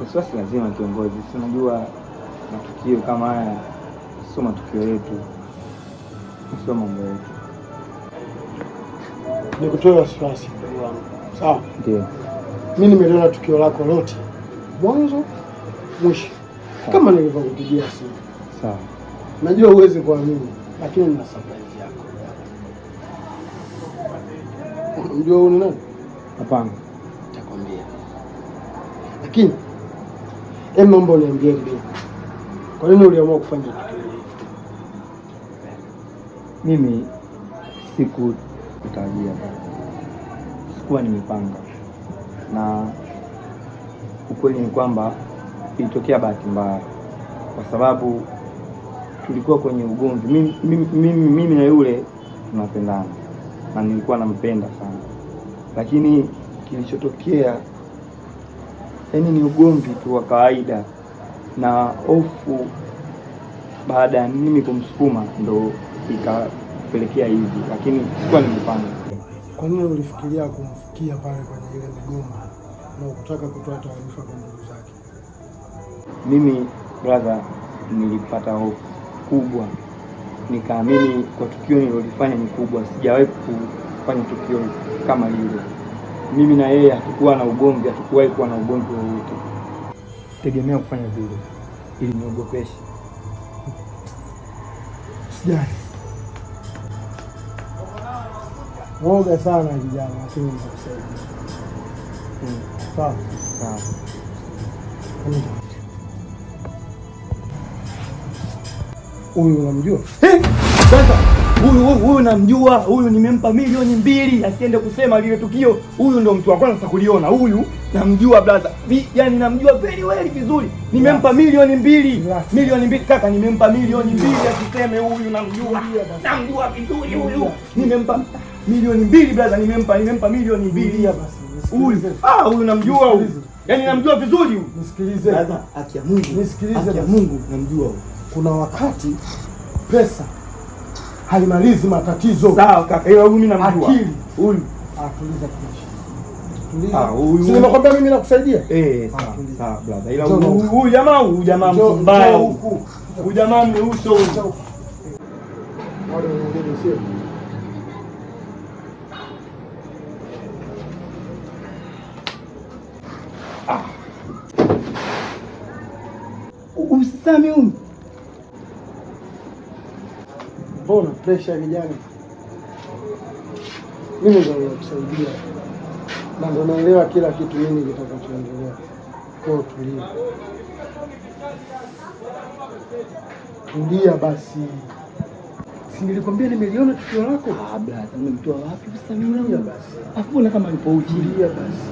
Wasiwasi lazima kiongozi, si unajua matukio kama haya sio matukio yetu, sio mambo yetu. Nikutoe wasiwasi mdogo wangu, sawa? Ndio. Mimi nimeliona tukio lako lote mwanzo mwisho, kama nilivyokupigia simu. Sawa. Najua huwezi kuamini, lakini nina surprise yako. Unamjua huyu ni nani? Hapana. Nitakwambia, lakini hebu naomba uniambie kidogo, kwa nini uliamua kufanya tukio hili? Mimi sikutarajia, sikuwa nimepanga, na ukweli ni kwamba ilitokea bahati mbaya, kwa sababu tulikuwa kwenye ugomvi. Mimi na yule tunapendana na nilikuwa nampenda sana, lakini kilichotokea yani ni ugomvi tu wa kawaida, na hofu baada ya mimi kumsukuma ndo ikapelekea hivi, lakini sikuwa nimepanga. Kwa nini ulifikiria kumfikia pale kwenye ile migomba na ukutaka kutoa taarifa kwa ndugu zake? Mimi brother, nilipata hofu kubwa, nikaamini kwa tukio nililolifanya ni kubwa. Sijawahi kufanya tukio kama lile. Mimi na yeye hatukuwa na ugomvi, hatukuwahi kuwa na ugomvi wowote. Tegemea kufanya vile ili niogopeshe. Sijali. Mwoga sana kijana, lakini nitakusaidia. Sawa. Sawa. Huyu unamjua? Sasa huyu namjua, huyu nimempa 2 milioni asiende kusema lile tukio. Huyu ndo mtu wa kwanza sasa kuliona. Huyu namjua brother. Yani namjua very well vizuri. Nimempa 2 milioni. Relax. 2 milioni kaka, nimempa 2 milioni asiseme huyu namjua. Namjua vizuri huyu. Nimempa 2 milioni brother, nimempa 2 milioni. Tulia basi. Huyu Nisikilize. huyu namjua huyu. Nisikilize. Yaani namjua vizuri huyu. Nisikilize. Brother, haki ya Mungu. Nisikilize Haki ya basi. Mungu namjua huyu. Kuna wakati pesa haimalizi matatizo. Sawa kaka, ila huyu mimi namjua. Akili. Huyu. Ah, tuliza presha. Tuliza. Ah, huyu- Si nimekwambia mimi nakusaidia? Eh, Ah, sawa, tuliza. sawa brother. Ila Njoo huyu huku. huyu jamaa huyu jamaa Njoo- mtu mbaya njoo huyu. huku. Huyu jamaa mweusi huyu. Njoo huku. Wale wengine sio? Usisame huyu. Mbona pressure kijana? Mimi ndo nakusaidia na ndo naelewa kila kitu nini kitakachoendelea. Kwa hiyo tulia, tulia basi. Si nilikwambia nimeliona tukio lako? Ah, brother, umemtoa wapi usisame huyu? Tulia basi, Afu mbona kama yupo uchi? tulia basi,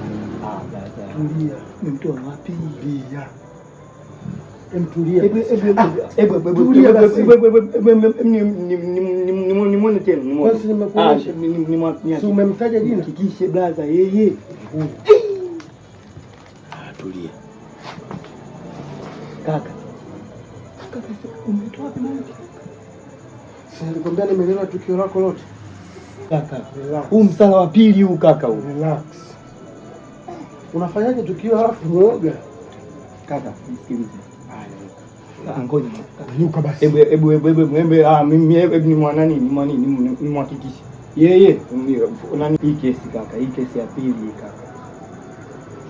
Ah, brother. tulia, Umemtoa wapi? tulia. Em, tulia Hebu basi. hebu hebu hebu Tulia basi. hebu hebu hebu nimuone tena, nimuone. Basi nimekuonyesha. Ah, ni Si umemtaja jina? Hakikishe brother yeye. Huyu. Ah, tulia. Kaka. Kaka, umetoa wapi mauti? Si nilikwambia nimeliona tukio lako lote? Kaka. Relax. Huu msala wa pili huu kaka huu. Relax. Unafanyaje tukio halafu muoga? Kaka, nisikilize. Ah, ngoja. Nyuka basi. Hebu hebu hebu hebu hebu ah mimi hebu ni mwanani ni mwani ni mhakikishe. Yeye nani hii kesi kaka, hii kesi ya pili hii kaka.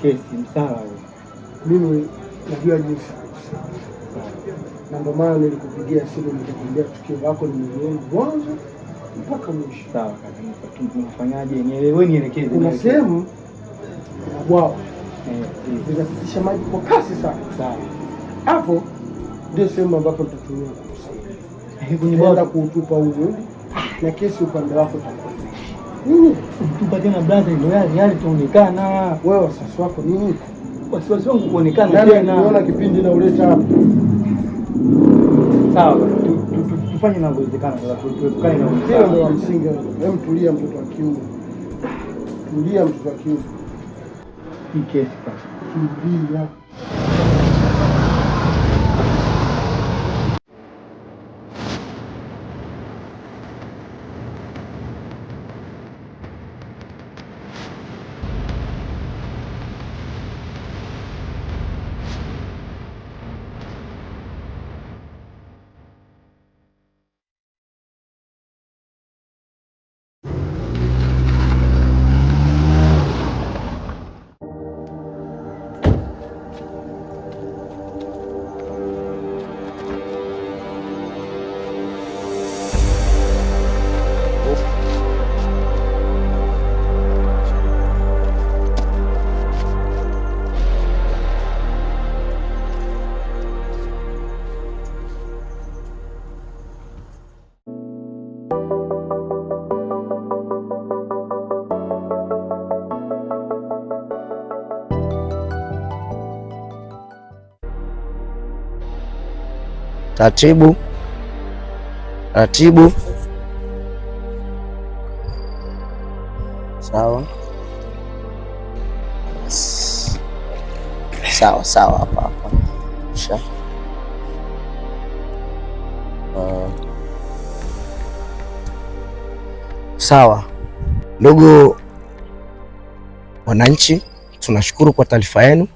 Kesi msala huu. Mimi najua jinsi ya kukusaidia, na ndio maana nilikupigia simu nikakwambia tukio lako nimeliona mwanzo mpaka mwisho. Sawa kaka, tunafanyaje? Nielewe, nielekeze. Kuna nielekeze. sehemu kuna bwawa Eh, linapitisha maji kwa kasi sana. sawa. Hapo ndio sehemu ambapo nitatumia kukusaidia. Eh, kwenye Nenda bwawa kuutupa huu mwili na kesi upande wako itakuwa imeisha. Nini? mtupa tena brother, ndio yale yale tuonekana. Wewe wasiwasi wako nini? Wasiwasi wangu kuonekana Nani tena. aliona kipindi na uleta hapa? Sawa, tufanye inavyowezekana sasa, tuepukane na Hilo ndio la msingi. Hem, tulia mtoto wa kiume, tulia mtoto wa kiume, hii kesi kaka. tulia. Taratibu taratibu. Sawa sawa sawa, hapa hapa. Kisha sawa. Ndugu wananchi, tunashukuru kwa taarifa yenu.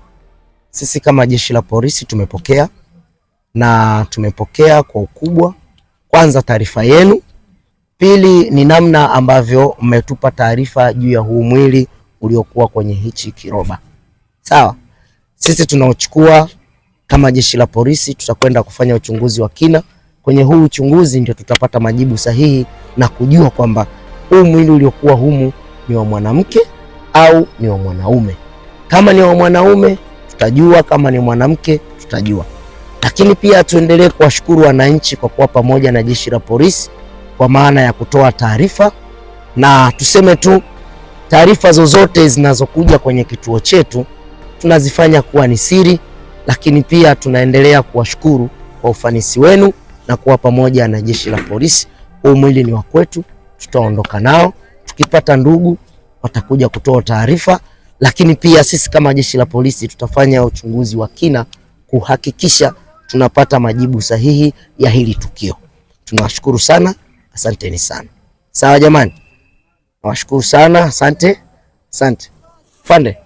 Sisi kama jeshi la polisi tumepokea na tumepokea kwa ukubwa. Kwanza taarifa yenu, pili ni namna ambavyo mmetupa taarifa juu ya huu mwili uliokuwa kwenye hichi kiroba. Sawa, sisi tunaochukua kama jeshi la polisi, tutakwenda kufanya uchunguzi wa kina. Kwenye huu uchunguzi ndio tutapata majibu sahihi na kujua kwamba huu mwili uliokuwa humu ni wa mwanamke au ni wa mwanaume. Kama ni wa mwanaume tutajua, kama ni mwanamke tutajua. Lakini pia tuendelee kuwashukuru wananchi kwa kuwa pamoja na jeshi la polisi kwa maana ya kutoa taarifa, na tuseme tu taarifa zozote zinazokuja kwenye kituo chetu tunazifanya kuwa ni siri, lakini pia tunaendelea kuwashukuru kwa ufanisi wenu na kuwa pamoja na jeshi la polisi. Huu mwili ni wa kwetu, tutaondoka nao. Tukipata ndugu watakuja kutoa taarifa, lakini pia sisi kama jeshi la polisi tutafanya uchunguzi wa kina kuhakikisha tunapata majibu sahihi ya hili tukio. Tunawashukuru sana, asanteni sana. Sawa jamani, nawashukuru sana, asante asante. Fande,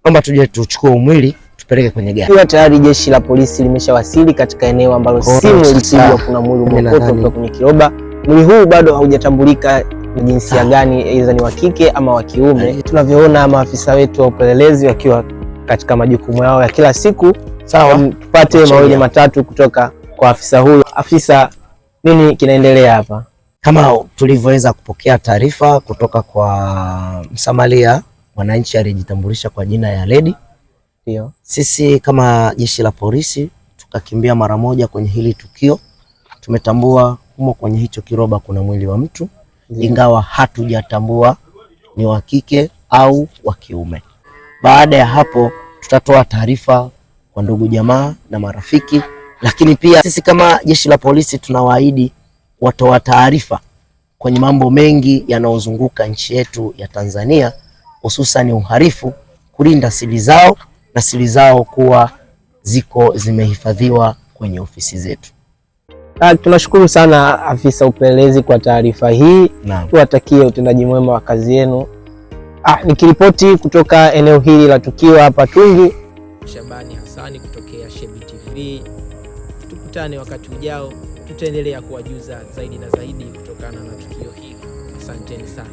naomba tuje tuchukue mwili tupeleke kwenye gari. Ikiwa tayari jeshi la polisi limeshawasili katika eneo ambalo simu ilipigwa, kuna mwili umeokotwa kutoka kwenye kiroba. Mwili huu bado haujatambulika ni jinsia gani, aidha ni wa kike ama wa kiume. Tunavyoona maafisa wetu wa upelelezi wakiwa katika majukumu yao ya kila siku. Sawa, tupate mawili matatu kutoka kwa afisa huyu. Afisa, nini kinaendelea hapa? Kama tulivyoweza kupokea taarifa kutoka kwa msamaria mwananchi alijitambulisha kwa jina ya Lady. Ndio. Sisi kama jeshi la polisi tukakimbia mara moja kwenye hili tukio. Tumetambua humo kwenye hicho kiroba kuna mwili wa mtu, ingawa hatujatambua ni wa kike au wa kiume. Baada ya hapo, tutatoa taarifa kwa ndugu jamaa na marafiki, lakini pia sisi kama jeshi la polisi tunawaahidi watoa taarifa kwenye mambo mengi yanayozunguka nchi yetu ya Tanzania, hususan uhalifu, kulinda siri zao na siri zao kuwa ziko zimehifadhiwa kwenye ofisi zetu. Tunashukuru sana afisa upelelezi kwa taarifa hii. Naam. Tuwatakie utendaji mwema wa kazi yenu. Nikiripoti kutoka eneo hili la tukio hapa Tungi, Shabani Hassani kutokea Shebi TV. Tukutane wakati ujao, tutaendelea kuwajuza zaidi na zaidi kutokana na tukio hili. Asanteni sana.